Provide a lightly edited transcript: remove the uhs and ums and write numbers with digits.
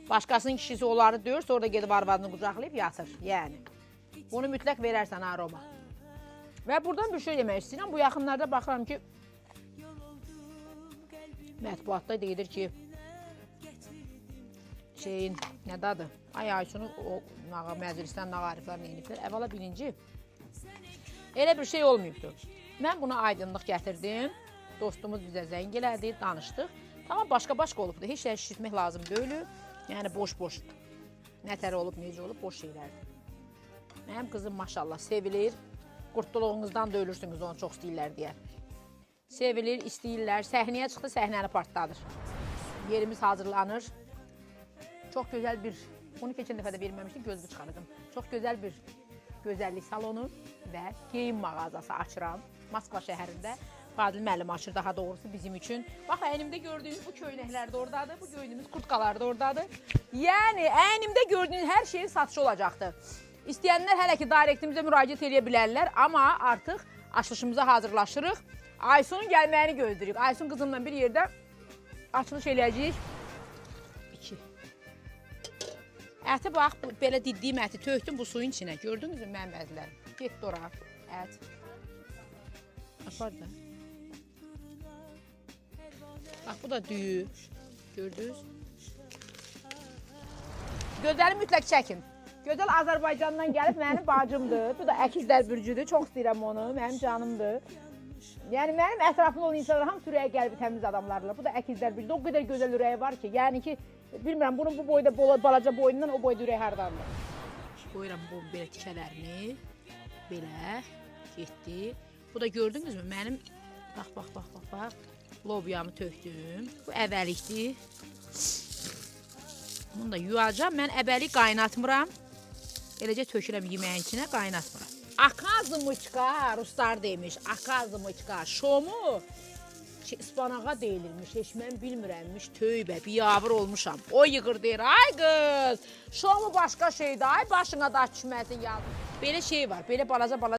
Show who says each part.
Speaker 1: Başqasının kişisi onları döyür, sonra da gedib arvadını qucaqlayıb yatır. Yəni. Bunu mütləq verərsən ha Roma. Və buradan bir şey demək istəyirəm. Bu yaxınlarda baxıram ki, mətbuatda deyilir ki, şeyin nə dadı? Ay Aysun'u o məclisdən Nağariflər nə ediblər? Əvvəla birinci, elə bir şey olmayıbdır. Mən buna aydınlıq gətirdim. Dostumuz bizə zəng elədi, danışdıq. Tamam başqa-başqa olubdur. Heç nə şişirtmək lazım deyil. Yəni boş-boş nətər olub, necə olub, boş şeylərdir. Mənim qızım maşallah sevilir. Qurtuluğunuzdan da ölürsünüz onu çox istəyirlər deyə. Sevilir, istəyirlər. Səhnəyə çıxdı, səhnəni partladır. Yerimiz hazırlanır. Çox gözəl bir, bunu keçən dəfə də verməmişdim, gözümü çıxardım. Çox gözəl bir gözəllik salonu və geyim mağazası açıram Moskva şəhərində. Fadil müəllim açır daha doğrusu bizim üçün. Bax, əynimdə gördüyünüz bu köynəklər də oradadır, bu gördüyünüz kurtkalar da oradadır. Yəni, əynimdə gördüyünüz hər şeyin satışı olacaqdır. İstəyənlər hələ ki direktimizə müraciət eləyə bilərlər, amma artıq açılışımıza hazırlaşırıq. Aysunun gəlməyini gözləyirik. Aysun qızımla bir yerdə açılış eləyəcəyik. 2. Əti bax, bu, belə diddiyim əti tökdüm bu suyun içinə. Gördünüzmü mənim əzlərim? Getdi ora ət. Apar da. Bax, bu da düyü. Gördünüz? Gözəli mütləq çəkin. Gözəl Azərbaycandan gəlib mənim bacımdır. Bu da əkizlər bürcüdür. Çox istəyirəm onu. Mənim canımdır. Yəni mənim ətrafımda olan insanlar hamısı ürəyi qəlbi təmiz adamlardır. Bu da əkizlər bürcüdür. O qədər gözəl ürəyi var ki, yəni ki, bilmirəm bunun bu boyda balaca boynundan o boyda ürək hardandır. Qoyuram bu belə tikələrini. Belə getdi. Bu da gördünüzmü mənim bax bax bax bax bax lobyamı tökdüm. Bu əvəlikdir. Bunu da yuyacağam. Mən əbəlik qaynatmıram. Eləcə tökürəm yeməyin içinə, qaynatmıram. Akazımıçka, ruslar demiş, akazımıçka, şomu ıspanağa deyilirmiş, heç mən bilmirəmmiş, tövbə, biyavır olmuşam. O yığır deyir, ay qız, şomu başqa şeydir, ay başına daş düşməsin ya. Belə şey var, belə balaca balaca